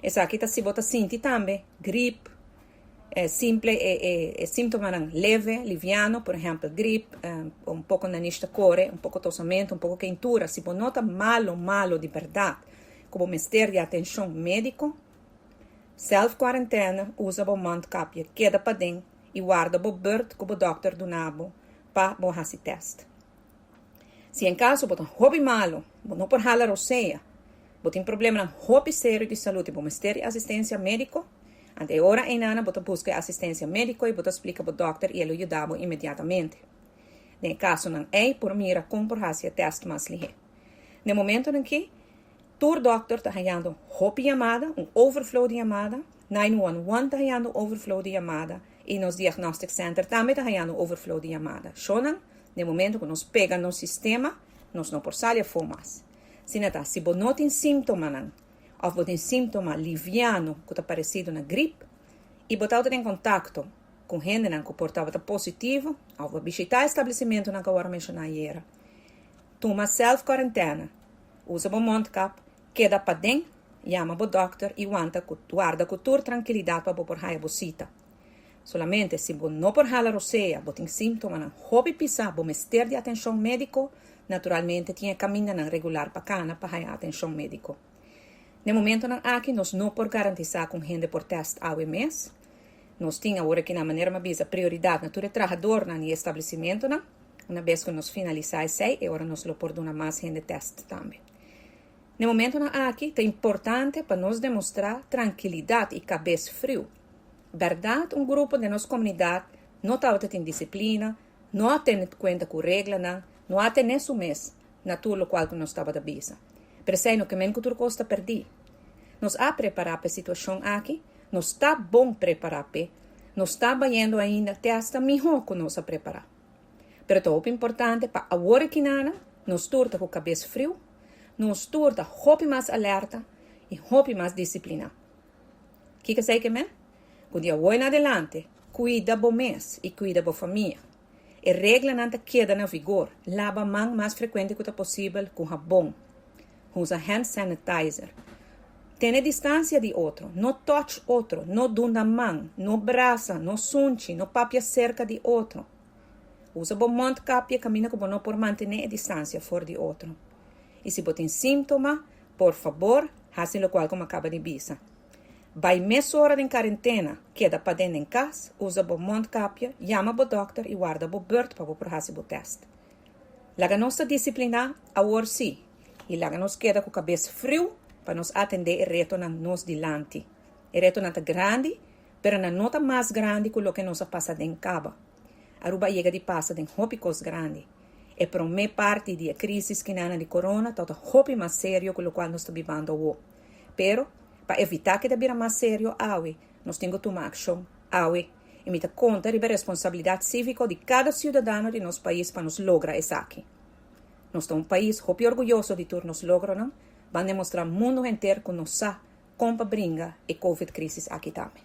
Esaki ta si bo ta sinti tambe grip, simple e síntomanan leve, liviano, por ehèmpel grip, un poko nanish ta kore, un poko tosamentu, un poko keintura. Si bo no ta malo malo di bèrdat ku bo mester di atenshon médiko, sèlf kuarentena, usa bo mondkapje, keda paden i warda bo bùrt ku bo dòkter duna bo pa bo hasi tèst. Si en kaso bo ta hopi malu, bo no por hala rosea, bo tin problemanan hopi serio di salud i bo mester di asistensia médiko, ante e ora einana bo ta buska e asistensia médiko i bo ta splika bo dòkter i e lo yuda bo inmediatamente. Den e kasonan ei por mira kon por hasi e tèst mas lihé. Na e momentonan ki, tur dòkter ta hañando hopi yamada, un overflow di yamada, 911 ta hañando un overflow di yamada i nos diagnostic center tambe ta hañando un overflow di yamada. Shownan, na e momento ku nos pega nos sistema, nos no por sali afó mas. Asina ta, si bo no tin síntomanan òf bo tin síntoma liviano ku ta paresido na grip i bo tabata den kontakto ku hendenan ku por tabata positivo òf bo bishitá establesimentunan ku a wòrdu menshoná ayera, tuma sèlf kuarentena, usa bo mondkap, keda paden, yama bo dòkter i wanta ku warda ku tur trankilidat pa bo por haña bo sita. Solamente si bo no por hala rosea, bo tin síntomanan hopi pisá, bo mester di atenshon médiko, naturalmente tin e kamindanan regular pa kana pa haña atenshon médiko. Na e momentonan aki nos no por garantisá ku un hende por tèst awe mes. Nos tin awor aki na manera mi a bisa prioridat na tur e trahadornan i establesimentonan. Una bes ku nos finalisá esei, e ora nos lo por duna mas hende tèst tambe. Na e momentonan aki ta importante pa nos demostrá trankilidat i kabes friu. Bèrdat un grupo den nos komunidat no tabata tin disiplina, no a tene kuenta ku reglanan, no a tene su mes na tur lokual ku nos tabata bisa. Pero esei no ke men ku tur kos ta pèrdí. Nos a prepará pa e situashon aki, nos ta bon prepará p'e, nos ta bayendo ainda te asta mihó ku nos a prepará. Pero ta hopi importante pa awor aki nana nos tur ta ku kabes friu, nos tur ta hopi mas alerta i hopi mas disipliná. Kiko esei ke men? Ku di awor en adelante, kuida bo mes i kuida bo famia. E reglanan ta keda na vigor, laba man mas frekuente ku ta posibel ku habon. Usa hand sanitizer. Tene distansia di otro, no touch otro, no duna man, no brasa, no sunchi, no papia serka di otro. Usa bo mondkapje kaminda ku bo no por mantené e distansia for di otro. I si bo tin síntoma, por fabor, hasi lokual ku mi a kaba di bisa. Bai mesora den karentena, keda paden den kas, usa bo mondkapje, yama bo dòkter i warda bo bùrt pa bo por hasi bo tèst. Laga nos ta disipliná awor sí i laga nos keda ku kabes friu pa nos atendé e retonan nos dilanti. E retonan ta grandi, pero nan no ta mas grandi ku loke nos a pasa den kaba. Aruba a yega di pasa den hopi kos grandi. E promé parti di e krísis kinana di korona tabata hopi mas serio ku lokual nos ta bibando awo. Pero, pa evitá ke ta bira mas serio awe, nos tin ku tuma akshon awe. I mi ta konta riba e responsabilidat síviko di kada siudadano di nos pais pa nos logra esaki. Nos ta un pais hopi orguyoso di tur nos logronan, ban demostrá mundu henter ku nos sa kon pa bringa e covid-krisis aki tambe.